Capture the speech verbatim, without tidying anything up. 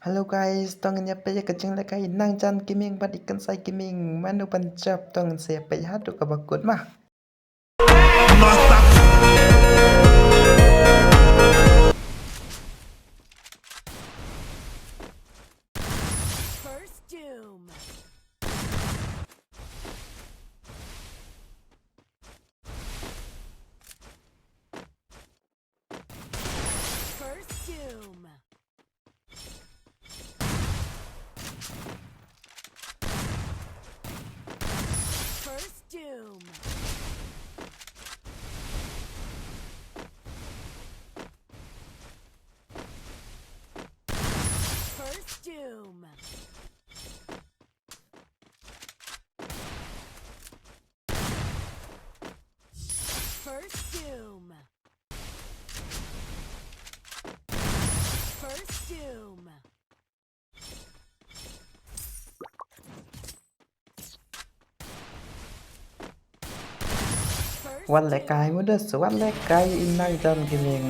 Hello guys, to ngin ïa peit ïa ka jinglehkai i Nangjan Gaming bad i Kynsai Gaming. Mano ban jop, to ngin sa ïa peit haduh kaba kut ma. First Doom. First Doom. First Doom. First Doom. First Doom. First Doom. First Wan lehkai Doom. Muda, wan lehkai i Nangjan Gaming.